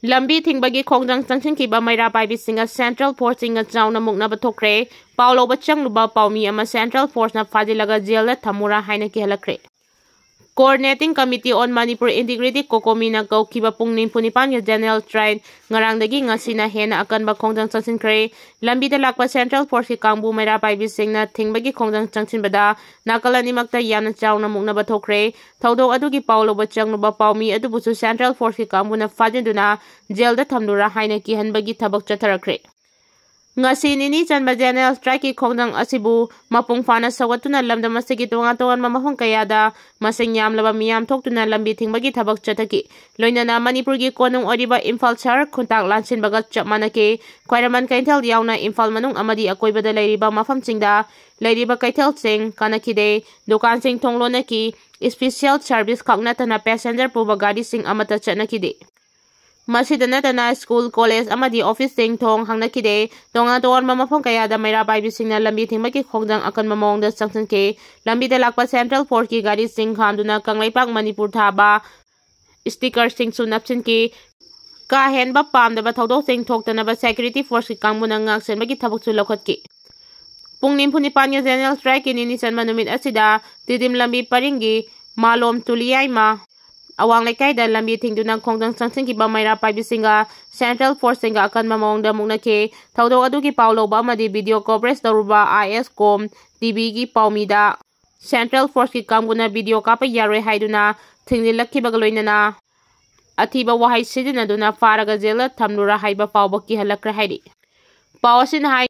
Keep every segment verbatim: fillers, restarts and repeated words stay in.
ꯂꯝꯕꯤ ꯊꯤꯡꯕꯒꯤ ꯈꯣꯡꯖꯪ ꯆꯪꯁꯤꯟꯈꯤꯕ ꯃꯩꯔꯥ ꯄꯥꯏꯕꯤꯁꯤꯡꯒ Central Forceꯁꯤꯡꯒ ꯆꯥꯎꯅ ꯃꯨꯛꯅꯕ ꯊꯣꯛꯈ꯭ꯔꯦ꯫ ꯄꯥꯎ ꯂꯧꯕ ꯆꯪꯂꯨꯕ ꯄꯥꯎꯃꯤ ꯑꯃ Central Forceꯅ ꯐꯥꯖꯤꯜꯂꯒ ꯖꯦꯜꯗ ꯊꯝꯃꯨꯔꯥ ꯍꯥꯏꯅ ꯀꯤꯍꯜꯂꯛꯈ꯭ꯔꯦ꯫ Coordinating Committee on Manipur Integrity, COCOMIꯅ ꯀꯧꯈꯤꯕ ꯄꯨꯡ ꯅꯤꯐꯨ ꯅꯤꯄꯥꯟꯒꯤ General Strike ꯉꯔꯥꯡꯗꯒꯤ ꯉꯁꯤꯅ ꯍꯦꯟꯅ ꯑꯀꯟꯕ ꯈꯣꯡꯖꯪ ꯆꯪꯁꯤꯟꯈ꯭ꯔꯦ꯫ ꯂꯝꯕꯤꯗ ꯂꯥꯛꯄ Central Forceꯀꯤ ꯀꯥꯡꯕꯨ ꯃꯩꯔꯥ ꯄꯥꯏꯕꯤꯁꯤꯡꯅ ꯊꯤꯡꯕꯒꯤ ꯈꯣꯡꯖꯪ ꯆꯪꯁꯤꯟꯕꯗ ꯅꯥꯀꯜ ꯑꯅꯤꯃꯛꯇ ꯌꯥꯝꯅ ꯆꯥꯎꯅ ꯃꯨꯛꯅꯕ ꯊꯣꯛꯈ꯭ꯔꯦ꯫ ꯊꯧꯗꯣꯛ ꯑꯗꯨꯒꯤ ꯄꯥꯎ ꯂꯧꯕ ꯆꯪꯂꯨꯕ ꯄꯥꯎꯃꯤ ꯑꯗꯨꯕꯨꯁꯨ Central Forceꯀꯤ ꯀꯥꯡꯕꯨꯅ ꯐꯥꯖꯤꯟꯗꯨꯅ ꯖꯦꯜꯗ ꯊꯝꯂꯨꯔꯥ ꯍꯥꯏꯅ ꯀꯤꯍꯟꯕꯒꯤ ꯊꯕꯛ ꯆꯠꯊꯔꯛꯈ꯭ꯔꯦ꯫ ꯉꯁꯤ ꯅꯤꯅꯤ ꯆꯟꯕ General Strikeꯀꯤ ꯈꯣꯡꯖꯪ ꯑꯁꯤꯕꯨ ꯃꯄꯨꯡ ꯐꯥꯅ ꯁꯧꯒꯠꯇꯨꯅ ꯂꯝꯗꯝ ꯑꯁꯤꯒꯤ ꯇꯣꯉꯥꯟ ꯇꯣꯉꯥꯟꯕ ꯃꯐꯝ ꯀꯌꯥꯗ ꯃꯁꯤꯡ ꯌꯥꯝꯂꯕ ꯃꯤꯌꯥꯝ ꯊꯣꯛꯇꯨꯅ ꯂꯝꯕꯤ ꯊꯤꯡꯕꯒꯤ ꯊꯕꯛ ꯆꯠꯊꯈꯤ꯫ ꯂꯣꯏꯅꯅ ꯃꯅꯤꯄꯨꯔꯒꯤ ꯀꯣꯅꯨꯡ ꯑꯣꯏꯔꯤꯕ ꯏꯝꯐꯥꯜ ꯁꯍꯔ ꯈꯨꯟꯇꯥꯛ ꯂꯥꯟꯁꯤꯟꯕꯒ ꯆꯞ ꯃꯥꯟꯅꯈꯤ꯫ ꯈ꯭ꯋꯥꯏꯔꯝꯕꯟ ꯀꯩꯊꯦꯜ ꯌꯥꯎꯅ ꯏꯝꯐꯥꯜ ꯃꯅꯨꯡ ꯑꯃꯗꯤ ꯑꯀꯣꯏꯕꯗ ꯂꯩꯔꯤꯕ ꯃꯐꯝꯁꯤꯡꯗ ꯂꯩꯔꯤꯕ ꯀꯩꯊꯦꯜꯁꯤꯡ ꯀꯥꯟꯅꯈꯤꯗꯦ꯫ ꯗꯨꯀꯥꯟꯁꯤꯡ ꯊꯣꯡ ꯂꯣꯟꯅꯈꯤ꯫ Special Service ꯈꯛ ꯅꯠꯇꯅ passenger ꯄꯨꯕ ꯒꯥꯔꯤꯁꯤꯡ ꯑꯃꯠꯇ ꯆꯠꯅꯈꯤꯗꯦ꯫ ꯃꯁꯤꯗ ꯅꯠꯇꯅ school, college ꯑꯃꯗꯤ officeꯁꯤꯡ ꯊꯣꯡ ꯍꯥꯡꯅꯈꯤꯗꯦ꯫ ꯇꯣꯉꯥꯟ ꯇꯣꯉꯥꯟꯕ ꯃꯐꯝ ꯀꯌꯥꯗ ꯃꯩꯔꯥ ꯄꯥꯏꯕꯤꯁꯤꯡꯅ ꯂꯝꯕꯤ ꯊꯤꯡꯕꯒꯤ ꯈꯣꯡꯖꯪ ꯑꯀꯟꯕ ꯃꯑꯣꯡꯗ ꯆꯪꯁꯤꯟꯈꯤ꯫ ꯂꯝꯕꯤꯗ ꯂꯥꯛꯄ Central Forceꯀꯤ ꯒꯥꯔꯤꯁꯤꯡ ꯈꯥꯝꯗꯨꯅ ꯀꯪꯂꯩꯄꯥꯛ ꯃꯅꯤꯄꯨꯔ ꯊꯥꯕ stickerꯁꯤꯡꯁꯨ ꯅꯞꯁꯤꯟꯈꯤ꯫ ꯀꯥ ꯍꯦꯟꯕ ꯄꯥꯝꯗꯕ ꯊꯧꯗꯣꯛꯁꯤꯡ ꯊꯣꯛꯇꯅꯕ Security Forceꯀꯤ ꯀꯥꯡꯕꯨꯅ ꯉꯥꯛꯁꯦꯟꯕꯒꯤ ꯊꯕꯛꯁꯨ ꯂꯧꯈꯠꯈꯤ꯫ ꯄꯨꯡ ꯅꯤꯐꯨ ꯅꯤꯄꯥꯟꯒꯤ General Strikeꯀꯤ ꯅꯤꯅꯤ ꯆꯟꯕ ꯅꯨꯃꯤꯠ ꯑꯁꯤꯗ ꯇꯤꯗꯤꯝ ꯂꯝꯕꯤ ꯄꯔꯤꯡꯒꯤ ꯃꯥꯂꯣꯝ ꯇꯨꯂꯤꯌꯥꯏꯃ ꯑꯋꯥꯡ ꯂꯩꯀꯥꯏꯗ ꯂꯝꯕꯤ ꯊꯤꯡꯗꯨꯅ ꯈꯣꯡꯖꯪ ꯆꯪꯁꯤꯟꯈꯤꯕ ꯃꯩꯔꯥ ꯄꯥꯏꯕꯤꯁꯤꯡꯒ Central Forceꯁꯤꯡꯒ ꯑꯀꯟꯕ ꯃꯑꯣꯡꯗ ꯃꯨꯛꯅꯈꯤ꯫ ꯊꯧꯗꯣꯛ ꯑꯗꯨꯒꯤ ꯄꯥꯎ ꯂꯧꯕ ꯑꯃꯗꯤ video coverage ꯇꯧꯔꯨꯕ IS Com TVꯒꯤ ꯄꯥꯎꯃꯤꯗ Central Forceꯀꯤ ꯀꯥꯡꯕꯨꯅ video ꯀꯥꯞꯄ ꯌꯥꯔꯣꯏ ꯍꯥꯏꯗꯨꯅ ꯊꯤꯡꯖꯤꯜꯂꯛꯈꯤꯕꯒ ꯂꯣꯏꯅꯅ ꯑꯊꯤꯕ ꯋꯥꯍꯩ ꯁꯤꯖꯤꯟꯅꯗꯨꯅ ꯐꯥꯔꯒ ꯖꯦꯜꯗ ꯊꯝꯂꯨꯔꯥ ꯍꯥꯏꯕ ꯐꯥꯎꯕ ꯀꯤꯍꯜꯂꯛꯈ꯭ꯔꯦ ꯍꯥꯏꯔꯤ꯫ ꯄꯥꯎ ꯑꯁꯤꯅ ꯍꯥꯏ,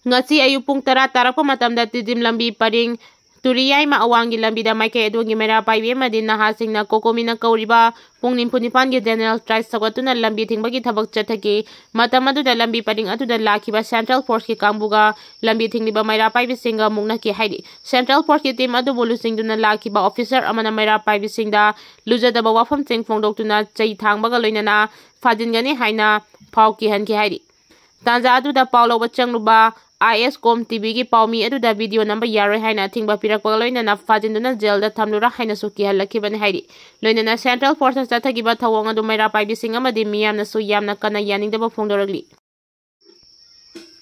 ꯉꯁꯤ ꯑꯌꯨꯛ ꯄꯨꯡ ꯇꯔꯥ ꯇꯥꯔꯛꯄ ꯃꯇꯝꯗ ꯇꯤꯗꯤꯝ ꯂꯝꯕꯤ ꯄꯔꯤꯡ ꯇꯨꯔꯤꯌꯥꯏꯃ ꯑꯋꯥꯡꯒꯤ ꯂꯝꯕꯤꯗ ꯃꯥꯏꯀꯩ ꯑꯗꯨꯒꯤ ꯃꯩꯔꯥ ꯄꯥꯏꯕꯤ ꯑꯃꯗꯤ ꯅꯍꯥꯁꯤꯡꯅ COCOMIꯅ ꯀꯧꯔꯤꯕ ꯄꯨꯡ ꯅꯤꯐꯨ ꯅꯤꯄꯥꯟꯒꯤ General Strike ꯁꯧꯒꯠꯇꯨꯅ ꯂꯝꯕꯤ ꯊꯤꯡꯕꯒꯤ ꯊꯕꯛ ꯆꯠꯊꯈꯤ꯫ ꯃꯇꯝ ꯑꯗꯨꯗ ꯂꯝꯕꯤ ꯄꯔꯤꯡ ꯑꯗꯨꯗ ꯂꯥꯛꯈꯤꯕ Central Forceꯀꯤ ꯀꯥꯡꯕꯨꯒ ꯂꯝꯕꯤ ꯊꯤꯡꯂꯤꯕ ꯃꯩꯔꯥ ꯄꯥꯏꯕꯤꯁꯤꯡꯒ ꯃꯨꯛꯅꯈꯤ ꯍꯥꯏꯔꯤ꯫ Central Forceꯀꯤ team ꯑꯗꯨꯕꯨ ꯂꯨꯆꯤꯡꯗꯨꯅ ꯂꯥꯛꯈꯤꯕ officer ꯑꯃꯅ ꯃꯩꯔꯥ ꯄꯥꯏꯕꯤꯁꯤꯡꯗ ꯂꯨꯖꯗꯕ ꯋꯥꯐꯝꯁꯤꯡ ꯐꯣꯡꯗꯣꯛꯇꯨꯅ ꯆꯩ ꯊꯥꯡꯕꯒ ꯂꯣꯏꯅꯅ ꯐꯥꯖꯤꯟꯒꯅꯤ ꯍꯥꯏꯅ ꯐꯥꯎ ꯀꯤꯍꯟꯈꯤ ꯍꯥꯏꯔꯤ꯫ ꯇꯥꯟꯖꯥ ꯑꯗꯨꯗ ꯄꯥꯎ ꯂꯧꯕ ꯆꯪꯂꯨꯕ ꯑꯥꯏ ꯑꯦꯁ ꯀꯣꯝ ꯇꯤꯚꯤꯒꯤ ꯄꯥꯎꯃꯤ ꯑꯗꯨꯗ ꯚꯤꯗꯤꯑꯣ ꯅꯝꯕ ꯌꯥꯔꯣꯏ ꯍꯥꯏꯅ ꯑꯊꯤꯡꯕ ꯄꯤꯔꯛꯄꯒ ꯂꯣꯏꯅꯅ ꯐꯥꯖꯤꯟꯗꯨꯅ ꯖꯦꯜꯗ ꯊꯝꯂꯨꯔꯥ ꯍꯥꯏꯅꯁꯨ ꯀꯤꯍꯜꯂꯛꯈꯤꯕꯅꯤ ꯍꯥꯏꯔꯤ꯫ ꯂꯣꯏꯅꯅ ꯁꯦꯟꯇ꯭ꯔꯦꯜ ꯐꯣꯔꯁꯅ ꯆꯠꯊꯈꯤꯕ ꯊꯧꯑꯣꯡ ꯑꯗꯨ ꯃꯩꯔꯥ ꯄꯥꯏꯕꯤꯁꯤꯡ ꯑꯃꯗꯤ ꯃꯤꯌꯥꯝꯅꯁꯨ ꯌꯥꯝꯅ ꯀꯟꯅ ꯌꯥꯅꯤꯡꯗꯕ ꯐꯣꯡꯗꯣꯔꯛꯂꯤ꯫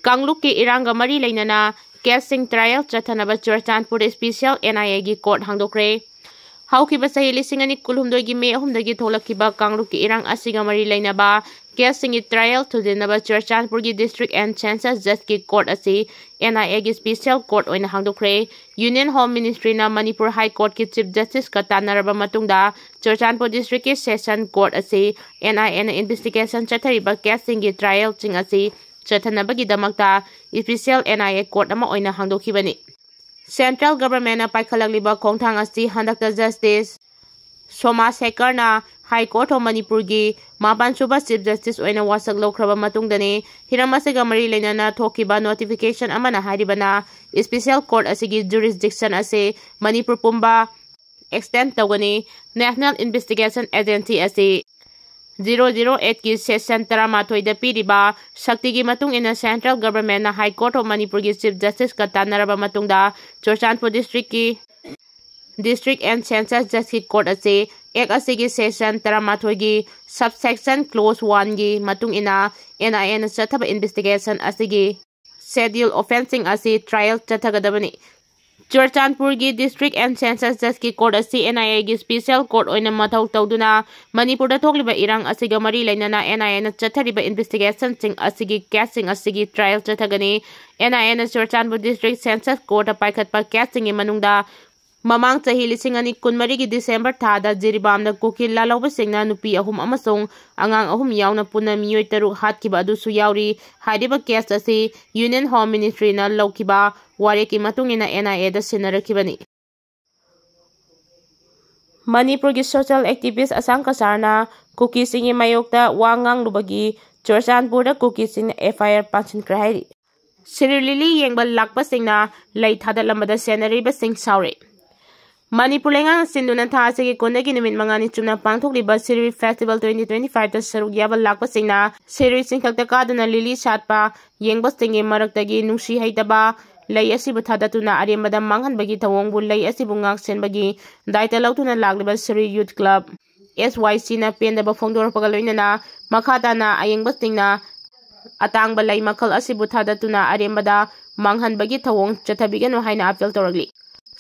ꯀꯥꯡꯂꯨꯞꯀꯤ ꯏꯔꯥꯡꯒ ꯃꯔꯤ ꯂꯩꯅꯅ ꯀꯦꯁꯁꯤꯡ ꯇ꯭ꯔꯥꯏꯌꯦꯜ ꯆꯠꯊꯅꯕ ꯆꯨꯔꯆꯥꯟꯄꯨꯔ ꯏꯁꯄꯤꯁꯤꯌꯦꯜ ꯑꯦꯟ ꯑꯥꯏ ꯑꯦꯒꯤ ꯀꯣꯔꯠ ꯍꯥꯡꯗꯣꯛꯈ꯭ꯔꯦ꯫ ꯍꯧꯈꯤꯕ ꯆꯍꯤ ꯂꯤꯁꯤꯡ ꯑꯅꯤ ꯀꯨꯟꯍꯨꯝꯗꯣꯏꯒꯤ ꯃꯦ ꯑꯍꯨꯝꯗꯒꯤ ꯊꯣꯛꯂꯛꯈꯤꯕ ꯀꯥꯡꯂꯨꯞꯀꯤ ꯏꯔꯥꯡ ꯑꯁꯤꯒ ꯃꯔꯤ ꯂꯩꯅꯕ ꯀꯦꯁꯁꯤꯡꯒꯤ ꯇ꯭ꯔꯥꯏꯌꯦꯜ ꯊꯨꯖꯤꯟꯅꯕ ꯆꯨꯔꯆꯥꯟꯄꯨꯔꯒꯤ ꯗꯤꯁꯇ꯭ꯔꯤꯛ ꯑꯦꯟ ꯁꯦꯟꯁꯁ ꯖꯖꯀꯤ ꯀꯣꯔꯠ ꯑꯁꯤ ꯑꯦꯟ ꯑꯥꯏ ꯑꯦꯒꯤ ꯏꯁꯄꯤꯁꯤꯌꯦꯜ ꯀꯣꯔꯠ ꯑꯣꯏꯅ ꯍꯥꯡꯗꯣꯛꯈ꯭ꯔꯦ꯫ ꯌꯨꯅꯤꯌꯟ ꯍꯣꯝ ꯃꯤꯅꯤꯁꯇ꯭ꯔꯤꯅ ꯃꯅꯤꯄꯨꯔ ꯍꯥꯏ ꯀꯣꯔꯠꯀꯤ ꯆꯤꯐ ꯖꯁꯇꯤꯁꯀ ꯇꯥꯟꯅꯔꯕ ꯃꯇꯨꯡꯗ ꯆꯨꯔꯆꯥꯟꯄꯨꯔ ꯗꯤꯁꯇ꯭ꯔꯤꯛꯀꯤ ꯁꯦꯁꯟ ꯀꯣꯔꯠ ꯑꯁꯤ ꯑꯦꯟ ꯑꯥꯏ ꯑꯦꯅ ꯏꯟꯚꯦꯁꯇꯤꯒꯦꯁꯟ ꯆꯠꯊꯔꯤꯕ ꯀꯦꯁꯁꯤꯡꯒꯤ ꯇ꯭ꯔꯥꯏꯌꯦꯜꯁꯤꯡ ꯑꯁꯤ ꯆꯠꯊꯅꯕꯒꯤꯗꯃꯛꯇ special N I A court ꯑꯃ ꯑꯣꯏꯅ ꯍꯥꯡꯗꯣꯛꯈꯤꯕꯅꯤ꯫ ꯁꯦꯟꯇ꯭ꯔꯦꯜ ꯒꯚꯔꯟꯃꯦꯟꯠꯅ ꯄꯥꯏꯈꯠꯂꯛꯂꯤꯕ ꯈꯣꯡꯊꯥꯡ ꯑꯁꯤ ꯍꯟꯗꯛꯇ ꯖꯁꯇꯤꯁ ꯁꯣꯃꯥ ꯁꯦꯀꯔꯅ ꯍꯥꯏ ꯀꯣꯔꯠ ꯑꯣꯐ ꯃꯅꯤꯄꯨꯔꯒꯤ ꯃꯥꯄꯟꯁꯨꯕ ꯆꯤꯐ ꯖꯁꯇꯤꯁ ꯑꯣꯏꯅ ꯋꯥꯁꯛ ꯂꯧꯈ꯭ꯔꯕ ꯃꯇꯨꯡꯗꯅꯤ꯫ ꯍꯤꯔꯝ ꯑꯁꯤꯒ ꯃꯔꯤ ꯂꯩꯅꯅ ꯊꯣꯛꯈꯤꯕ ꯅꯣꯇꯤꯐꯤꯀꯦꯁꯟ ꯑꯃꯅ ꯍꯥꯏꯔꯤꯕꯅ, ꯏꯁꯄꯤꯁꯤꯌꯦꯜ ꯀꯣꯔꯠ ꯑꯁꯤꯒꯤ ꯖꯨꯔꯤꯁꯗꯤꯛꯁꯟ ꯑꯁꯤ ꯃꯅꯤꯄꯨꯔ ꯄꯨꯝꯕ ꯑꯦꯛꯁꯇꯦꯟ ꯇꯧꯒꯅꯤ꯫ ꯅꯦꯁꯅꯦꯜ ꯏꯟꯚꯦꯁꯇꯤꯒꯦꯁꯟ ꯑꯦꯖꯦꯟꯁꯤ ꯑꯁꯤ ꯖꯤꯔꯣ ꯖꯤꯔꯣ ꯑꯩꯠꯀꯤ ꯁꯦꯁꯟ ꯇꯔꯥꯃꯥꯊꯣꯏꯗ ꯄꯤꯔꯤꯕ ꯁꯛꯇꯤꯒꯤ ꯃꯇꯨꯡ ꯏꯟꯅ ꯁꯦꯟꯇ꯭ꯔꯦꯜ ꯒꯚꯔꯟꯃꯦꯟꯠꯅ ꯍꯥꯏ ꯀꯣꯔꯠ ꯑꯣꯐ ꯃꯅꯤꯄꯨꯔꯒꯤ ꯆꯤꯐ ꯖꯁꯇꯤꯁꯀ ꯇꯥꯟꯅꯔꯕ ꯃꯇꯨꯡꯗ ꯆꯨꯔꯆꯥꯟꯄꯨꯔ ꯗꯤꯁꯇ꯭ꯔꯤꯛꯀꯤ ꯗꯤꯁꯇ꯭ꯔꯤꯛ ꯑꯦꯟ ꯁꯦꯟꯁꯁ ꯖꯁꯀꯤ ꯀꯣꯔꯠ ꯑꯁꯤ ꯑꯦꯛ ꯑꯁꯤꯒꯤ ꯁꯦꯁꯟ ꯇꯔꯥꯃꯥꯊꯣꯏꯒꯤ ꯁꯕꯁꯦꯛꯁꯟ ꯀ꯭ꯂꯣꯁ ꯋꯥꯟꯒꯤ ꯃꯇꯨꯡ ꯏꯟꯅ ꯑꯦꯟ ꯑꯥꯏ ꯑꯦꯅ ꯆꯠꯊꯕ ꯏꯟꯚꯦꯁꯇꯤꯒꯦꯁꯟ ꯑꯁꯤꯒꯤ ꯁꯦꯗ꯭ꯌꯨꯜ ꯑꯣꯐꯦꯟꯁꯁꯤꯡ ꯑꯁꯤ ꯇ꯭ꯔꯥꯏꯌꯦꯜ ꯆꯠꯊꯒꯗꯕꯅꯤ꯫ ꯆꯨꯔꯆꯥꯟꯄꯨꯔꯒꯤ ꯗꯤꯁꯇ꯭ꯔꯤꯛ ꯑꯦꯟ ꯁꯦꯟꯁꯁ ꯖꯁꯀꯤ ꯀꯣꯔꯠ ꯑꯁꯤ ꯑꯦꯟ ꯑꯥꯏ ꯑꯦꯒꯤ ꯏꯁꯄꯤꯁꯤꯌꯦꯜ ꯀꯣꯔꯠ ꯑꯣꯏꯅ ꯃꯊꯧ ꯇꯧꯗꯨꯅ ꯃꯅꯤꯄꯨꯔꯗ ꯊꯣꯛꯂꯤꯕ ꯏꯔꯥꯡ ꯑꯁꯤꯒ ꯃꯔꯤ ꯂꯩꯅꯅ ꯑꯦꯟ ꯑꯥꯏ ꯑꯦꯅ ꯆꯠꯊꯔꯤꯕ ꯏꯟꯚꯦꯁꯇꯤꯒꯦꯁꯟꯁꯤꯡ ꯑꯁꯤꯒꯤ ꯀꯦꯁꯁꯤꯡ ꯑꯁꯤꯒꯤ ꯇ꯭ꯔꯥꯏꯌꯦꯜ ꯆꯠꯊꯒꯅꯤ꯫ ꯑꯦꯟ ꯑꯥꯏ ꯑꯦꯅ ꯆꯨꯔꯆꯥꯟꯄꯨꯔ ꯗꯤꯁꯇ꯭ꯔꯤꯛ ꯁꯦꯟꯁꯁ ꯀꯣꯔꯠꯇ ꯄꯥꯏꯈꯠꯄ ꯀꯦꯁꯁꯤꯡꯒꯤ ꯃꯅꯨꯡꯗ ꯃꯃꯥꯡ ꯆꯍꯤ ꯂꯤꯁꯤꯡ ꯑꯅꯤ ꯀꯨꯟꯃꯔꯤꯒꯤ ꯗꯤꯁꯦꯝꯕꯔ ꯊꯥꯗ ꯖꯤꯔꯤꯕꯥꯝꯗ ꯀꯨꯀꯤ ꯂꯥꯜꯍꯧꯕꯁꯤꯡꯅ ꯅꯨꯄꯤ ꯑꯍꯨꯝ ꯑꯃꯁꯨꯡ ꯑꯉꯥꯡ ꯑꯍꯨꯝ ꯌꯥꯎꯅ ꯄꯨꯟꯅ ꯃꯤꯑꯣꯏ ꯇꯔꯨꯛ ꯍꯥꯠꯈꯤꯕ ꯑꯗꯨꯁꯨ ꯌꯥꯎꯔꯤ꯫ ꯍꯥꯏꯔꯤꯕ ꯀꯦꯁ ꯑꯁꯤ ꯌꯨꯅꯤꯌꯟ ꯍꯣꯝ ꯃꯤꯅꯤꯁꯇ꯭ꯔꯤꯅ ꯂꯧꯈꯤꯕ ꯋꯥꯔꯦꯞꯀꯤ ꯃꯇꯨꯡ ꯏꯟꯅ ꯑꯦꯟ ꯑꯥꯏ ꯑꯦꯗ ꯁꯤꯟꯅꯔꯛꯈꯤꯕꯅꯤ꯫ ꯃꯅꯤꯄꯨꯔꯒꯤ ꯁꯣꯁꯤꯌꯦꯜ ꯑꯦꯛꯇꯤꯚꯤꯁ ꯑꯁꯥꯡ ꯀꯁꯥꯔꯅ ꯀꯨꯀꯤꯁꯤꯡꯒꯤ ꯃꯥꯌꯣꯛꯇ ꯋꯥ ꯉꯥꯡꯂꯨꯕꯒꯤ ꯆꯨꯔꯆꯥꯟꯄꯨꯔꯗ ꯀꯨꯀꯤꯁꯤꯡꯅ ꯑꯦꯐ ꯑꯥꯏ ꯑꯥꯔ ꯄꯥꯟꯁꯤꯟꯈ꯭ꯔꯦ ꯍꯥꯏꯔꯤ꯫ ꯁꯤꯔꯨ ꯂꯤꯂꯤ ꯌꯦꯡꯕ ꯂꯥꯛꯄꯁꯤꯡꯅ ꯂꯩ ꯊꯥꯗꯠꯂꯝꯕꯗ ꯁꯦꯟꯅꯔꯤꯕꯁꯤꯡ ꯁꯥꯎꯔꯦ꯫ ꯃꯅꯤꯄꯨꯔ ꯂꯩꯉꯥꯛꯅ ꯁꯤꯟꯗꯨꯅ ꯊꯥ ꯑꯁꯤꯒꯤ ꯀꯨꯟꯗꯒꯤ ꯅꯨꯃꯤꯠ ꯃꯉꯥꯅꯤ ꯆꯨꯞꯅ ꯄꯥꯡꯊꯣꯛꯂꯤꯕ ꯁꯤꯔꯨꯏ ꯐꯦꯁꯇꯤꯚꯦꯜ ꯇ꯭ꯋꯦꯟꯇꯤ ꯇ꯭ꯋꯦꯟꯇꯤ ꯐꯥꯏꯚꯇ ꯁꯔꯨꯛ ꯌꯥꯕ ꯂꯥꯛꯄꯁꯤꯡꯅ ꯁꯤꯔꯨꯏ ꯆꯤꯡꯊꯛꯇ ꯀꯥꯗꯨꯅ ꯂꯤꯂꯤ ꯁꯥꯠꯄ ꯌꯦꯡꯕꯁꯤꯡꯒꯤ ꯃꯔꯛꯇꯒꯤ ꯅꯨꯡꯁꯤ ꯍꯩꯇꯕ ꯂꯩ ꯑꯁꯤꯕꯨ ꯊꯥꯗꯠꯇꯨꯅ ꯑꯔꯦꯝꯕꯗ ꯃꯥꯡꯍꯟꯕꯒꯤ ꯊꯧꯑꯣꯡꯕꯨ ꯂꯩ ꯑꯁꯤꯕꯨ ꯉꯥꯛ ꯁꯦꯟꯕꯒꯤ ꯗꯥꯏꯇ ꯂꯧꯗꯨꯅ ꯂꯥꯛꯂꯤꯕ ꯁꯤꯔꯨꯏ ꯌꯨꯠ ꯀ꯭ꯂꯕ, ꯑꯦꯁ ꯋꯥꯏ ꯁꯤꯅ ꯄꯦꯟꯗꯕ ꯐꯣꯡꯗꯣꯔꯛꯄꯒ ꯂꯣꯏꯅꯅ ꯃꯈꯥ ꯇꯥꯅ ꯑꯌꯦꯡꯕꯁꯤꯡꯅ ꯑꯇꯥꯡꯕ ꯂꯩ ꯃꯈꯜ ꯑꯁꯤꯕꯨ ꯊꯥꯗꯠꯇꯨꯅ ꯑꯔꯦꯝꯕꯗ ꯃꯥꯡꯍꯟꯕꯒꯤ ꯊꯧꯑꯣꯡ ꯆꯠꯊꯕꯤꯒꯅꯨ ꯍꯥꯏꯅ ꯑꯥꯄꯤꯜ ꯇꯧꯔꯛꯂꯤ꯫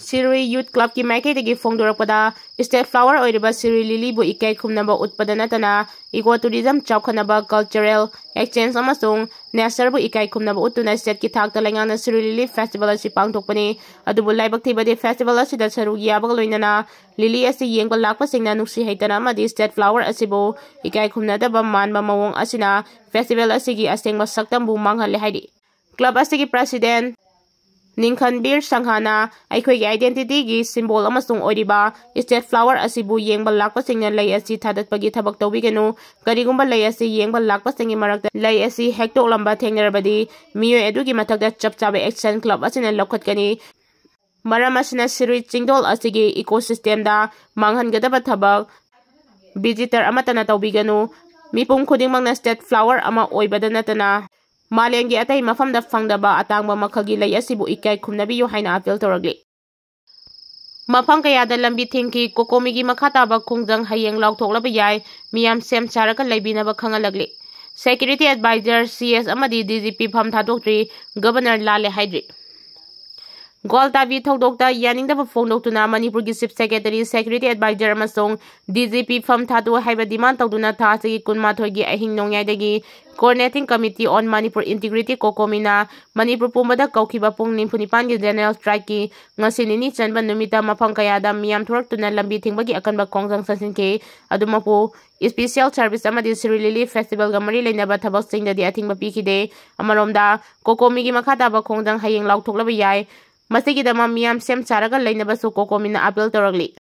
ꯁꯤꯔꯨꯏ ꯌꯨꯠ ꯀ꯭ꯂꯕꯀꯤ ꯃꯥꯏꯀꯩꯗꯒꯤ ꯐꯣꯡꯗꯣꯔꯛꯄꯗ, ꯁ꯭ꯇꯦꯠ ꯐ꯭ꯂꯥꯋꯔ ꯑꯣꯏꯔꯤꯕ ꯁꯤꯔꯨꯏ ꯂꯤꯂꯤꯕꯨ ꯏꯀꯥꯏ ꯈꯨꯝꯅꯕ ꯎꯠꯄꯗ ꯅꯠꯇꯅ ꯏꯀꯣ ꯇꯨꯔꯤꯖꯝ ꯆꯥꯎꯈꯠꯅꯕ, ꯀꯜꯆꯔꯦꯜ ꯑꯦꯛꯁꯆꯦꯟꯖ ꯑꯃꯁꯨꯡ ꯅꯦꯆꯔꯕꯨ ꯏꯀꯥꯏ ꯈꯨꯝꯅꯕ ꯎꯠꯇꯨꯅ ꯁ꯭ꯇꯦꯠꯀꯤ ꯊꯥꯛꯇ ꯂꯩꯉꯥꯛꯅ ꯁꯤꯔꯨꯏ ꯂꯤꯂꯤ ꯐꯦꯁꯇꯤꯚꯦꯜ ꯑꯁꯤ ꯄꯥꯡꯊꯣꯛꯄꯅꯤ꯫ ꯑꯗꯨꯕꯨ ꯂꯥꯏꯕꯛ ꯊꯤꯕꯗꯤ ꯐꯦꯁꯇꯤꯚꯦꯜ ꯑꯁꯤꯗ ꯁꯔꯨꯛ ꯌꯥꯕꯒ ꯂꯣꯏꯅꯅ ꯂꯤꯂꯤ ꯑꯁꯤ ꯌꯦꯡꯕ ꯂꯥꯛꯄꯁꯤꯡꯅ ꯅꯨꯡꯁꯤ ꯍꯩꯇꯅ ꯑꯃꯗꯤ ꯁ꯭ꯇꯦꯠ ꯐ꯭ꯂꯥꯋꯔ ꯑꯁꯤꯕꯨ ꯏꯀꯥꯏ ꯈꯨꯝꯅꯗꯕ ꯃꯥꯟꯕ ꯃꯑꯣꯡ ꯑꯁꯤꯅ ꯐꯦꯁꯇꯤꯚꯦꯜ ꯑꯁꯤꯒꯤ ꯑꯁꯦꯡꯕ ꯁꯛꯇꯝꯕꯨ ꯃꯥꯡꯍꯜꯂꯦ ꯍꯥꯏꯔꯤ꯫ ꯀ꯭ꯂꯕ ꯑꯁꯤꯒꯤ ꯄ꯭ꯔꯁꯤꯗꯦꯟ ꯅꯤꯡꯈꯟꯕꯤꯔ ꯁꯪꯍꯥꯅ ꯑꯩꯈꯣꯏꯒꯤ ꯑꯥꯏꯗꯦꯟꯇꯤꯇꯤꯒꯤ ꯁꯤꯝꯕꯣꯜ ꯑꯃꯁꯨꯡ ꯑꯣꯏꯔꯤꯕ ꯁ꯭ꯇꯦꯠ ꯐ꯭ꯂꯥꯋꯔ ꯑꯁꯤꯕꯨ ꯌꯦꯡꯕ ꯂꯥꯛꯄꯁꯤꯡꯅ ꯂꯩ ꯑꯁꯤ ꯊꯥꯗꯠꯄꯒꯤ ꯊꯕꯛ ꯇꯧꯕꯤꯒꯅꯨ꯫ ꯀꯔꯤꯒꯨꯝꯕ ꯂꯩ ꯑꯁꯤ ꯌꯦꯡꯕ ꯂꯥꯛꯄꯁꯤꯡꯒꯤ ꯃꯔꯛꯇ ꯂꯩ ꯑꯁꯤ ꯍꯦꯛꯇꯣꯛꯂꯝꯕ ꯊꯦꯡꯅꯔꯕꯗꯤ ꯃꯤꯑꯣꯏ ꯑꯗꯨꯒꯤ ꯃꯊꯛꯇ ꯆꯞ ꯆꯥꯕ ꯑꯦꯛꯁꯟ ꯀ꯭ꯂꯕ ꯑꯁꯤꯅ ꯂꯧꯈꯠꯀꯅꯤ꯫ ꯃꯔꯝ ꯑꯁꯤꯅ ꯁꯤꯔꯨꯏ ꯆꯤꯡꯗꯣꯜ ꯑꯁꯤꯒꯤ ꯏꯀꯣꯁꯤꯁꯇꯦꯝꯗ ꯃꯥꯡꯍꯟꯒꯗꯕ ꯊꯕꯛ ꯚꯤꯖꯤꯇꯔ ꯑꯃꯠꯇꯅ ꯇꯧꯕꯤꯒꯅꯨ꯫ ꯃꯤꯄꯨꯝ ꯈꯨꯗꯤꯡꯃꯛꯅ ꯁ꯭ꯇꯦꯠ ꯐ꯭ꯂꯥꯋꯔ ꯑꯃ ꯑꯣꯏꯕꯗ ꯅꯠꯇꯅ ꯃꯥꯂꯦꯝꯒꯤ ꯑꯇꯩ ꯃꯐꯝꯗ ꯐꯪꯗꯕ ꯑꯇꯥꯡꯕ ꯃꯈꯜꯒꯤ ꯂꯩ ꯑꯁꯤꯕꯨ ꯏꯀꯥꯏ ꯈꯨꯝꯅꯕꯤꯌꯨ ꯍꯥꯏꯅ ꯑꯥꯄꯤꯜ ꯇꯧꯔꯛꯂꯤ꯫ ꯃꯐꯝ ꯀꯌꯥꯗ ꯂꯝꯕꯤ ꯊꯤꯡꯈꯤ꯫ ꯀꯣꯀꯣꯃꯤꯒꯤ ꯃꯈꯥ ꯇꯥꯕ ꯈꯣꯡꯖꯪ ꯍꯌꯦꯡ ꯂꯥꯎꯊꯣꯛꯂꯕ ꯌꯥꯏ꯫ ꯃꯤꯌꯥꯝ ꯁꯦꯝ ꯁꯥꯔꯒ ꯂꯩꯕꯤꯅꯕ ꯈꯪꯍꯜꯂꯛꯂꯤ꯫ ꯁꯦꯀ꯭ꯌꯨꯔꯤꯇꯤ ꯑꯦꯗꯚꯥꯏꯖꯔ, ꯁꯤ ꯑꯦꯁ ꯑꯃꯗꯤ ꯗꯤ ꯖꯤ ꯄꯤ ꯐꯝ ꯊꯥꯗꯣꯛꯇ꯭ꯔꯤ꯫ ꯒꯕꯔꯅꯔ ꯂꯥꯜꯂꯦ ꯍꯥꯏꯗ꯭ꯔꯤ꯫ ꯒ꯭ꯋꯥꯜꯇꯥꯕꯤ ꯊꯧꯗꯣꯛꯇ ꯌꯥꯅꯤꯡꯗꯕ ꯐꯣꯡꯗꯣꯛꯇꯨꯅ ꯃꯅꯤꯄꯨꯔꯒꯤ ꯆꯤꯐ ꯁꯦꯀ꯭ꯔꯦꯇꯔꯤ, ꯁꯦꯀ꯭ꯌꯨꯔꯤꯇꯤ ꯑꯦꯗꯚꯥꯏꯖꯔ ꯑꯃꯁꯨꯡ ꯗꯤ ꯖꯤ ꯄꯤ ꯐꯝ ꯊꯥꯗꯣꯛꯎ ꯍꯥꯏꯕ ꯗꯤꯃꯥꯟ ꯇꯧꯗꯨꯅ ꯊꯥ ꯑꯁꯤꯒꯤ ꯀꯨꯟꯃꯥꯊꯣꯏꯒꯤ ꯑꯍꯤꯡ ꯅꯣꯡꯌꯥꯏꯗꯒꯤ Coordinating Committee on Manipur Integrity, ꯀꯣꯀꯣꯃꯤꯅ Manipur ꯄꯨꯝꯕꯗ ꯀꯧꯈꯤꯕ ꯄꯨꯡ ꯅꯤꯐꯨ ꯅꯤꯄꯥꯟꯒꯤ ꯖꯦꯅꯔꯦꯜ ꯁ꯭ꯇ꯭ꯔꯥꯏꯛꯀꯤ ꯉꯁꯤ ꯅꯤꯅꯤ ꯆꯟꯕ ꯅꯨꯃꯤꯠꯇ ꯃꯐꯝ ꯀꯌꯥꯗ ꯃꯤꯌꯥꯝ ꯊꯣꯔꯛꯇꯨꯅ ꯂꯝꯕꯤ ꯊꯤꯡꯕꯒꯤ ꯑꯀꯟꯕ ꯈꯣꯡꯖꯪ ꯆꯪꯁꯤꯟꯈꯤ꯫ ꯑꯗꯨꯃꯛꯄꯨ, ꯏꯁꯄꯤꯁꯤꯌꯦꯜ ꯁꯔꯚꯤꯁ ꯑꯃꯗꯤ ꯁꯤꯔꯨꯏ ꯂꯤꯂꯤ ꯐꯦꯁꯇꯤꯚꯦꯜꯒ ꯃꯔꯤ ꯂꯩꯅꯕ ꯊꯕꯛꯁꯤꯡꯗꯗꯤ ꯑꯊꯤꯡꯕ ꯄꯤꯈꯤꯗꯦ꯫ ꯑꯃꯔꯣꯝꯗ, ꯀꯣꯀꯣꯃꯤꯒꯤ ꯃꯈꯥ ꯇꯥꯕ ꯈꯣꯡꯖꯪ ꯍꯌꯦꯡ ꯂꯥꯎꯊꯣꯛꯂꯕ ꯌꯥꯏ꯫ ꯃꯁꯤꯒꯤꯗꯃꯛ ꯃꯤꯌꯥꯝ ꯁꯦꯝ ꯁꯥꯔꯒ ꯂꯩꯅꯕꯁꯨ ꯀꯣꯀꯣꯃꯤꯅ ꯑꯥꯄꯤꯜ ꯇꯧꯔꯛꯂꯤ꯫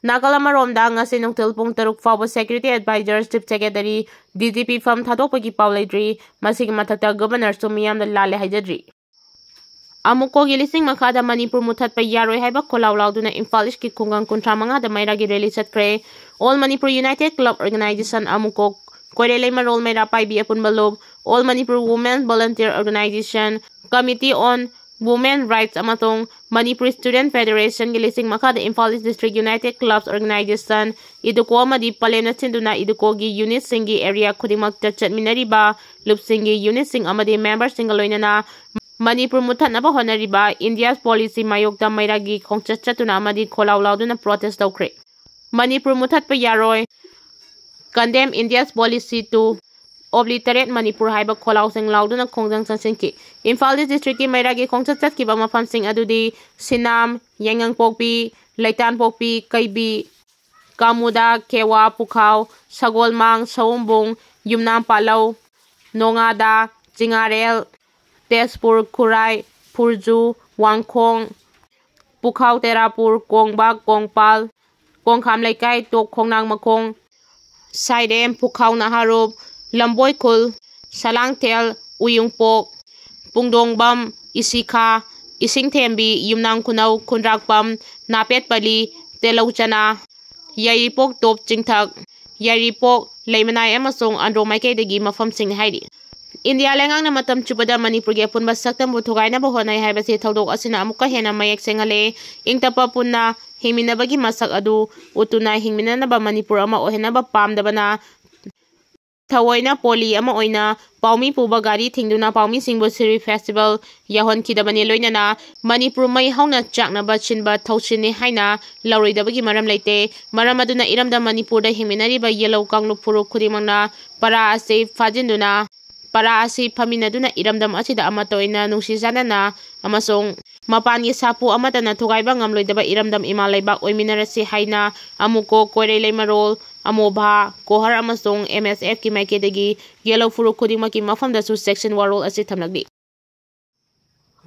ꯅꯥꯀꯜ ꯑꯃꯔꯣꯝꯗ, ꯉꯁꯤ ꯅꯨꯡꯊꯤꯜ ꯄꯨꯡ ꯇꯔꯨꯛ ꯐꯥꯎꯕ security adviser, chief secretary, D G P ꯐꯝ ꯊꯥꯗꯣꯛꯄꯒꯤ ꯄꯥꯎ ꯂꯩꯇ꯭ꯔꯤ꯫ ꯃꯁꯤꯒꯤ ꯃꯊꯛꯇ ꯒꯕꯔꯅꯔꯁꯨ ꯃꯤꯌꯥꯝꯗ ꯂꯥꯜꯂꯦ ꯍꯥꯏꯖꯗ꯭ꯔꯤ꯫ ꯑꯃꯨꯛꯀꯣꯒꯤ ꯂꯤꯁꯤꯡ ꯃꯈꯥꯗ ꯃꯅꯤꯄꯨꯔ ꯃꯨꯊꯠꯄ ꯌꯥꯔꯣꯏ ꯍꯥꯏꯕ ꯈꯣꯜꯂꯥꯎ ꯂꯥꯎꯗꯨꯅ ꯏꯝꯐꯥꯜ ꯏꯁꯀꯤ ꯈꯨꯡꯒꯪ ꯀꯨꯟꯊ꯭ꯔꯥ ꯃꯉꯥꯗ ꯃꯩꯔꯥꯒꯤ ꯔꯦꯂꯤ ꯆꯠꯈ꯭ꯔꯦ꯫ All Manipur United Club Organization ꯑꯃꯨꯛꯀꯣ ꯀꯣꯏꯔꯦꯂꯩꯃꯔꯣꯜ ꯃꯩꯔꯥ ꯄꯥꯏꯕꯤ ꯑꯄꯨꯟꯕ ꯂꯨꯞ, All Manipur Women Volunteer Organization, Committee on Women Rights ꯑꯃꯁꯨꯡ ꯃꯅꯤꯄꯨꯔ Student Federationꯒꯤ ꯂꯤꯁꯤꯡ ꯃꯈꯥꯗ Imphal East District United Clubs Organization, ꯏꯗꯨꯀꯣ ꯑꯃꯗꯤ ꯄꯂꯦꯝꯅ ꯁꯤꯟꯗꯨꯅ ꯏꯗꯨꯀꯣꯒꯤ unitꯁꯤꯡꯒꯤ area ꯈꯨꯗꯤꯡꯃꯛꯇ ꯆꯠꯃꯤꯟꯅꯔꯤꯕ ꯂꯨꯞꯁꯤꯡꯒꯤ unitꯁꯤꯡ ꯑꯃꯗꯤ memberꯁꯤꯡꯒ ꯂꯣꯏꯅꯅ ꯃꯅꯤꯄꯨꯔ ꯃꯨꯠꯊꯠꯅꯕ ꯍꯣꯠꯅꯔꯤꯕ India's policy ꯃꯥꯌꯣꯛꯇ ꯃꯩꯔꯥꯒꯤ ꯈꯣꯡꯆꯠ ꯆꯠꯇꯨꯅ ꯑꯃꯗꯤ ꯈꯣꯜꯂꯥꯎ ꯂꯥꯎꯗꯨꯅ protest ꯇꯧꯈ꯭ꯔꯦ꯫ ꯃꯅꯤꯄꯨꯔ ꯃꯨꯠꯊꯠꯄ ꯌꯥꯔꯣꯏ, Condemn India's policy to obliterate Manipur ꯍꯥꯏꯕ ꯈꯣꯜꯂꯥꯎꯁꯤꯡ ꯂꯥꯎꯗꯨꯅ ꯈꯣꯡꯖꯪ ꯆꯪꯁꯤꯟꯈꯤ꯫ ꯏꯝꯐꯥꯜ East Districtꯀꯤ ꯃꯩꯔꯥꯒꯤ ꯈꯣꯡꯆꯠ ꯆꯠꯈꯤꯕ ꯃꯐꯝꯁꯤꯡ ꯑꯗꯨꯗꯤ ꯁꯤꯅꯥꯝ, ꯌꯥꯏꯉꯪꯄꯣꯛꯄꯤ, ꯂꯩꯇꯥꯟꯄꯣꯛꯄꯤ, ꯀꯩꯕꯤ, ꯀꯥꯃꯨꯗꯥ, ꯀꯦꯋꯥ, ꯄꯨꯈꯥꯎ, ꯁꯒꯣꯜꯃꯥꯡ, ꯁꯑꯣꯝꯕꯨꯡ, ꯌꯨꯝꯅꯥꯝ ꯄꯥꯠꯂꯧ, ꯅꯣꯉꯥꯗꯥ, ꯆꯤꯉꯥꯔꯦꯜ, ꯇꯦꯖꯄꯨꯔ, ꯈꯨꯔꯥꯏ, ꯐꯨꯔꯖꯨ, ꯋꯥꯡꯈꯣꯡ, ꯄꯨꯈꯥꯎ, ꯇꯦꯔꯥꯄꯨꯔ, ꯀꯣꯡꯕꯥꯛ, ꯀꯣꯡꯄꯥꯜ, ꯀꯣꯡꯈꯥꯝ ꯂꯩꯀꯥꯏ, ꯇꯣꯞ ꯈꯣꯡꯅꯥꯡ ꯃꯈꯣꯡ, ꯁꯥꯏꯔꯦꯝ, ꯄꯨꯈꯥꯎ ꯅꯍꯥꯔꯣꯞ, ꯂꯝꯕꯣꯏꯈꯨꯜ, ꯁꯂꯥꯡꯊꯦꯜ, ꯎꯌꯨꯡꯄꯣꯛ, ꯄꯨꯡꯗꯣꯡꯕꯝ, ꯏꯁꯤꯈꯥ, ꯏꯁꯤꯡꯊꯦꯝꯕꯤ, ꯌꯨꯝꯅꯥꯝ ꯈꯨꯅꯧ, ꯈꯨꯟꯗ꯭ꯔꯥꯛꯄꯝ, ꯅꯥꯄꯦꯠꯄꯂꯤ, ꯇꯦꯂꯧꯆꯅꯥ, ꯌꯥꯏꯔꯤꯄꯣꯛ ꯇꯣꯞ ꯆꯤꯡꯊꯛ, ꯌꯥꯏꯔꯤꯄꯣꯛ, ꯂꯩꯃꯅꯥꯏ ꯑꯃꯁꯨꯡ ꯑꯟꯗ꯭ꯔꯣ ꯃꯥꯏꯀꯩꯗꯒꯤ ꯃꯐꯝꯁꯤꯡꯅꯤ ꯍꯥꯏꯔꯤ꯫ ꯏꯟꯗꯤꯌꯥ ꯂꯩꯉꯥꯛꯅ ꯃꯇꯝ ꯆꯨꯞꯄꯗ ꯃꯅꯤꯄꯨꯔꯒꯤ ꯑꯄꯨꯟꯕ ꯁꯛꯇꯝꯕꯨ ꯊꯨꯒꯥꯏꯅꯕ ꯍꯣꯠꯅꯩ ꯍꯥꯏꯕꯁꯤ ꯊꯧꯗꯣꯛ ꯑꯁꯤꯅ ꯑꯃꯨꯛꯀ ꯍꯦꯟꯅ ꯃꯌꯦꯛ ꯁꯦꯡꯍꯜꯂꯦ꯫ ꯏꯪ ꯇꯞꯄ ꯄꯨꯟꯅ ꯍꯤꯡꯃꯤꯟꯅꯕꯒꯤ ꯃꯁꯛ ꯑꯗꯨ ꯎꯠꯇꯨꯅ ꯍꯤꯡꯃꯤꯟꯅꯅꯕ ꯃꯅꯤꯄꯨꯔ ꯑꯃ ꯑꯣꯏꯍꯟꯅꯕ ꯄꯥꯝꯗꯕꯅ ꯊꯑꯣꯏꯅ ꯄꯣꯂꯤ ꯑꯃ ꯑꯣꯏꯅ ꯄꯥꯎꯃꯤ ꯄꯨꯕ ꯒꯥꯔꯤ ꯊꯤꯡꯗꯨꯅ ꯄꯥꯎꯃꯤꯁꯤꯡꯕꯨ ꯁꯤꯔꯨꯏ festival ꯌꯥꯎꯍꯟꯈꯤꯗꯕꯅꯤ꯫ ꯂꯣꯏꯅꯅ ꯃꯅꯤꯄꯨꯔ ꯃꯩ ꯍꯧꯅ ꯆꯥꯛꯅꯕ ꯁꯤꯟꯕ ꯊꯧꯁꯤꯟꯅꯤ ꯍꯥꯏꯅ ꯂꯧꯔꯣꯏꯗꯕꯒꯤ ꯃꯔꯝ ꯂꯩꯇꯦ꯫ ꯃꯔꯝ ꯑꯗꯨꯅ ꯏꯔꯝꯗꯝ ꯃꯅꯤꯄꯨꯔꯗ ꯍꯤꯡꯃꯤꯟꯅꯔꯤꯕ ꯌꯦꯜꯍꯧ ꯀꯥꯡꯂꯨꯞ ꯐꯨꯔꯨꯞ ꯈꯨꯗꯤꯡꯃꯛꯅ ꯄꯔꯥ ꯑꯁꯤ ꯐꯥꯖꯤꯟꯗꯨꯅ ꯄꯔꯥ ꯑꯁꯤ ꯐꯝꯃꯤꯟꯅꯗꯨꯅ ꯏꯔꯝꯗꯝ ꯑꯁꯤꯗ ꯑꯃꯠꯇ ꯑꯣꯏꯅ ꯅꯨꯡꯁꯤ ꯆꯥꯟꯅꯅ ꯑꯃꯁꯨꯡ ꯃꯄꯥꯟꯒꯤ ꯁꯥꯐꯨ ꯑꯃꯠꯇꯅ ꯊꯨꯒꯥꯏꯕ ꯉꯝꯂꯣꯏꯗꯕ ꯏꯔꯝꯗꯝ ꯏꯃꯥ ꯂꯩꯕꯥꯛ ꯑꯣꯏꯃꯤꯟꯅꯔꯁꯤ ꯍꯥꯏꯅ ꯑꯃꯨꯛꯀꯣ ꯀꯣꯏꯔꯩ ꯂꯩꯃꯔꯣꯜ, ꯑꯃꯣꯚꯥ, ꯀꯣꯍꯔ ꯑꯃꯁꯨꯡ M S Fꯀꯤ ꯃꯥꯏꯀꯩꯗꯒꯤ ꯌꯦꯜꯍꯧ ꯐꯨꯔꯨꯞ ꯈꯨꯗꯤꯡꯃꯛꯀꯤ ꯃꯐꯝꯗꯁꯨ ꯆꯦꯛꯁꯤꯟ ꯋꯥꯔꯣꯜ ꯑꯁꯤ ꯊꯝꯂꯛꯂꯤ꯫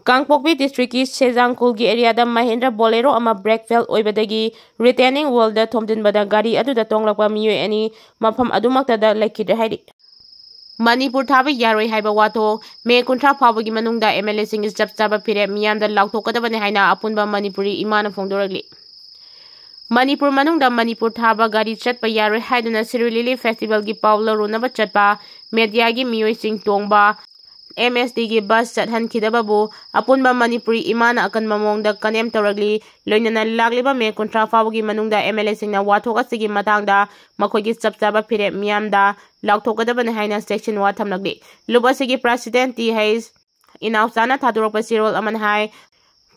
ꯀꯥꯡꯄꯣꯛꯄꯤ districtꯀꯤ ꯁꯦꯖꯥꯡ ꯈꯨꯜꯒꯤ areaꯗ ꯃꯍꯤꯟꯗ꯭ꯔ Bolero ꯑꯃ brake fail ꯑꯣꯏꯕꯗꯒꯤ retaining wallꯗ ꯊꯣꯝꯖꯤꯟꯕꯗ ꯒꯥꯔꯤ ꯑꯗꯨꯗ ꯇꯣꯡꯂꯛꯄ ꯃꯤꯑꯣꯏ ꯑꯅꯤ ꯃꯐꯝ ꯑꯗꯨꯃꯛꯇꯗ ꯂꯩꯈꯤꯗ꯭ꯔꯦ ꯍꯥꯏꯔꯤ꯫ ꯃꯅꯤꯄꯨꯔ ꯊꯥꯕ ꯌꯥꯔꯣꯏ ꯍꯥꯏꯕ ꯋꯥꯊꯣꯛ꯫ ꯃꯦ ꯀꯨꯟꯊ꯭ꯔꯥ ꯐꯥꯎꯕꯒꯤ ꯃꯅꯨꯡꯗ MLAꯁꯤꯡꯒꯤ ꯆꯞ ꯆꯥꯕ ꯐꯤꯔꯦꯞ ꯃꯤꯌꯥꯝꯗ ꯂꯥꯎꯊꯣꯛꯀꯗꯕꯅꯤ ꯍꯥꯏꯅ ꯑꯄꯨꯟꯕ ꯃꯅꯤꯄꯨꯔꯤ ꯏꯃꯥꯅ ꯐꯣꯡꯗꯣꯔꯛꯂꯤ꯫ ꯃꯅꯤꯄꯨꯔ ꯃꯅꯨꯡꯗ ꯃꯅꯤꯄꯨꯔ ꯊꯥꯕ ꯒꯥꯔꯤ ꯆꯠꯄ ꯌꯥꯔꯣꯏ ꯍꯥꯏꯗꯨꯅ ꯁꯤꯔꯣꯏ ꯂꯤꯂꯤ ꯐꯦꯁꯇꯤꯚꯦꯜꯒꯤ ꯄꯥꯎ ꯂꯧꯔꯨꯅꯕ ꯆꯠꯄ ꯃꯦꯗꯤꯌꯥꯒꯤ ꯃꯤꯑꯣꯏꯁꯤꯡ ꯇꯣꯡꯕ MSTꯒꯤ ꯕꯁ ꯆꯠꯍꯟꯈꯤꯗꯕꯕꯨ ꯑꯄꯨꯟꯕ ꯃꯅꯤꯄꯨꯔꯤ ꯏꯃꯥꯅ ꯑꯀꯟꯕ ꯃꯑꯣꯡꯗ ꯀꯟꯗꯦꯝ ꯇꯧꯔꯛꯂꯤ꯫ ꯂꯣꯏꯅꯅ ꯂꯥꯛꯂꯤꯕ ꯃꯦ ꯀꯨꯟꯊ꯭ꯔꯥ ꯐꯥꯎꯕꯒꯤ ꯃꯅꯨꯡꯗ MLAꯁꯤꯡꯅ ꯋꯥꯊꯣꯛ ꯑꯁꯤꯒꯤ ꯃꯇꯥꯡꯗ ꯃꯈꯣꯏꯒꯤ ꯆꯞ ꯆꯥꯕ ꯐꯤꯔꯦꯞ ꯃꯤꯌꯥꯝꯗ ꯂꯥꯎꯊꯣꯛꯀꯗꯕꯅꯤ ꯍꯥꯏꯅ ꯆꯦꯛꯁꯤꯟꯋꯥ ꯊꯝꯂꯛꯂꯤ꯫ ꯂꯨꯞ ꯑꯁꯤꯒꯤ ꯄ꯭ꯔꯁꯤꯗꯦꯟ ꯇꯤ ꯍꯩꯆ ꯏꯅꯥꯎꯆꯥꯅ ꯊꯥꯗꯣꯔꯛꯄ ꯆꯦꯔꯣꯜ ꯑꯃꯅ ꯍꯥꯏ,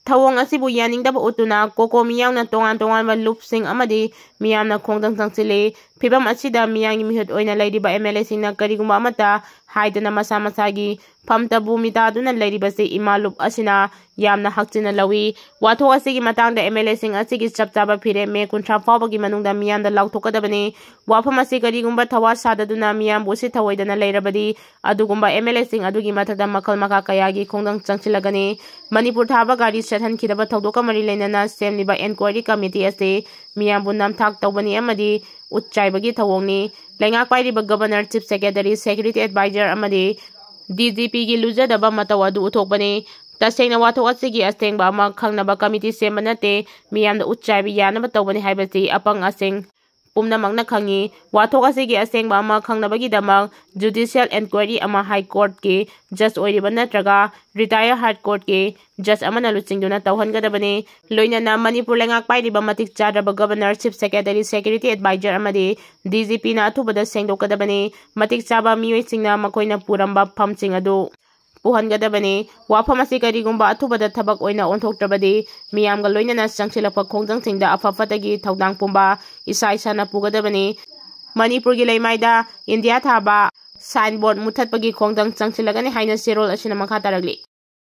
ꯊꯧꯑꯣꯡ ꯑꯁꯤꯕꯨ ꯌꯥꯅꯤꯡꯗꯕ ꯎꯠꯇꯨꯅ ꯀꯣꯀꯣꯃꯤ ꯌꯥꯎꯅ ꯇꯣꯉꯥꯟ ꯇꯣꯉꯥꯟꯕ ꯂꯨꯞꯁꯤꯡ ꯑꯃꯗꯤ ꯃꯤꯌꯥꯝꯅ ꯈꯣꯡꯖꯪ ꯆꯪꯁꯤꯜꯂꯤ꯫ ꯐꯤꯚꯝ ꯑꯁꯤꯗ ꯃꯤꯌꯥꯝꯒꯤ ꯃꯤꯍꯨꯠ ꯑꯣꯏꯅ ꯂꯩꯔꯤꯕ MLAꯁꯤꯡꯅ ꯀꯔꯤꯒꯨꯝꯕ ꯑꯃꯠꯇ ꯍꯥꯏꯗꯅ ꯃꯁꯥ ꯃꯁꯥꯒꯤ ꯐꯝꯇꯕꯨ ꯃꯤꯇꯥꯗꯨꯅ ꯂꯩꯔꯤꯕꯁꯤ ꯏꯃꯥ ꯂꯨꯞ ꯑꯁꯤꯅ ꯌꯥꯝꯅ ꯍꯛꯆꯤꯟꯅ ꯂꯧꯏ꯫ ꯋꯥꯊꯣꯛ ꯑꯁꯤꯒꯤ ꯃꯇꯥꯡꯗ MLAꯁꯤꯡ ꯑꯁꯤꯒꯤ ꯆꯞ ꯆꯥꯕ ꯐꯤꯔꯦꯞ ꯃꯦ ꯀꯨꯟꯊ꯭ꯔꯥ ꯐꯥꯎꯕꯒꯤ ꯃꯅꯨꯡꯗ ꯃꯤꯌꯥꯝꯗ ꯂꯥꯎꯊꯣꯛꯀꯗꯕꯅꯤ꯫ ꯋꯥꯐꯝ ꯑꯁꯤ ꯀꯔꯤꯒꯨꯝꯕ ꯊꯋꯥ ꯁꯥꯗꯗꯨꯅ ꯃꯤꯌꯥꯝꯕꯨ ꯎꯁꯤꯠꯊꯑꯣꯏꯗꯅ ꯂꯩꯔꯕꯗꯤ ꯑꯗꯨꯒꯨꯝꯕ MLAꯁꯤꯡ ꯑꯗꯨꯒꯤ ꯃꯊꯛꯇ ꯃꯈꯜ ꯃꯈꯥ ꯀꯌꯥꯒꯤ ꯈꯣꯡꯖꯪ ꯆꯪꯁꯤꯜꯂꯒꯅꯤ꯫ ꯃꯅꯤꯄꯨꯔ ꯊꯥꯕ ꯒꯥꯔꯤ ꯆꯠꯍꯟꯈꯤꯗꯕ ꯊꯧꯗꯣꯛꯀ ꯃꯔꯤ ꯂꯩꯅꯅ ꯁꯦꯝꯂꯤꯕ ꯏꯟꯀ꯭ꯋꯥꯏꯔꯤ ꯀꯃꯤꯇꯤ ꯑꯁꯤ ꯃꯤꯌꯥꯝꯕꯨ ꯅꯝꯊꯥꯛ ꯇꯧꯕꯅꯤ ꯑꯃꯗꯤ ꯎꯠ ꯆꯥꯏꯕꯒꯤ ꯊꯧꯑꯣꯡꯅꯤ꯫ ꯂꯩꯉꯥꯛ ꯄꯥꯏꯔꯤꯕ governor, chief secretary, security advisor ꯑꯃꯗꯤ DGPꯒꯤ ꯂꯨꯖꯗꯕ ꯃꯇꯧ ꯑꯗꯨ ꯎꯠꯊꯣꯛꯄꯅꯤ꯫ ꯇꯁꯦꯡꯅ ꯋꯥꯊꯣꯛ ꯑꯁꯤꯒꯤ ꯑꯁꯦꯡꯕ ꯑꯃ ꯈꯪꯅꯕ ꯀꯃꯤꯇꯤ ꯁꯦꯝꯕ ꯅꯠꯇꯦ, ꯃꯤꯌꯥꯝꯗ ꯎꯠ ꯆꯥꯏꯕ ꯌꯥꯅꯕ ꯇꯧꯕꯅꯤ ꯍꯥꯏꯕꯁꯤ ꯑꯄꯪ ꯑꯁꯦꯡ ꯄꯨꯝꯅꯃꯛꯅ ꯈꯪꯏ꯫ ꯋꯥꯊꯣꯛ ꯑꯁꯤꯒꯤ ꯑꯁꯦꯡꯕ ꯑꯃ ꯈꯪꯅꯕꯒꯤꯗꯃꯛ ꯖꯨꯗꯤꯁꯤꯌꯦꯜ ꯏꯟꯀ꯭ꯋꯥꯏꯔꯤ ꯑꯃ ꯍꯥꯏ ꯀꯣꯔꯠꯀꯤ ꯖꯖ ꯑꯣꯏꯔꯤꯕ ꯅꯠꯇ꯭ꯔꯒ ꯔꯤꯇꯥꯌꯔ ꯍꯥꯏ ꯀꯣꯔꯠꯀꯤ ꯖꯖ ꯑꯃꯅ ꯂꯨꯆꯤꯡꯗꯨꯅ ꯇꯧꯍꯟꯒꯗꯕꯅꯤ꯫ ꯂꯣꯏꯅꯅ ꯃꯅꯤꯄꯨꯔ ꯂꯩꯉꯥꯛ ꯄꯥꯏꯔꯤꯕ ꯃꯇꯤꯛ ꯆꯥꯗ꯭ꯔꯕ governor, chief secretary, security advisor ꯑꯃꯗꯤ DGPꯅ ꯑꯊꯨꯕꯗ ꯁꯦꯡꯗꯣꯛꯀꯗꯕꯅꯤ꯫ ꯃꯇꯤꯛ ꯆꯥꯕ ꯃꯤꯑꯣꯏꯁꯤꯡꯅ ꯃꯈꯣꯏꯅ ꯄꯨꯔꯝꯕ ꯐꯝꯁꯤꯡ ꯑꯗꯨ ꯄꯨꯍꯟꯒꯗꯕꯅꯤ꯫ ꯋꯥꯐꯝ ꯑꯁꯤ ꯀꯔꯤꯒꯨꯝꯕ ꯑꯊꯨꯕꯗ ꯊꯕꯛ ꯑꯣꯏꯅ ꯑꯣꯟꯊꯣꯛꯇ꯭ꯔꯕꯗꯤ ꯃꯤꯌꯥꯝꯒ ꯂꯣꯏꯅꯅ ꯆꯪꯁꯤꯜꯂꯛꯄ ꯈꯣꯡꯖꯪꯁꯤꯡꯗ ꯑꯐ ꯐꯠꯇꯒꯤ ꯊꯧꯗꯥꯡ ꯄꯨꯝꯕ ꯏꯁꯥ ꯏꯁꯥꯅ ꯄꯨꯒꯗꯕꯅꯤ꯫ ꯃꯅꯤꯄꯨꯔꯒꯤ ꯂꯩꯃꯥꯏꯗ ꯏꯟꯗꯤꯌꯥ ꯊꯥꯕ ꯁꯥꯏꯟ ꯕꯣꯔꯗ ꯃꯨꯊꯠꯄꯒꯤ ꯈꯣꯡꯖꯪ ꯆꯪꯁꯤꯜꯂꯒꯅꯤ ꯍꯥꯏꯅ ꯆꯦꯔꯣꯜ ꯑꯁꯤꯅ ꯃꯈꯥ ꯇꯥꯔꯛꯂꯤ꯫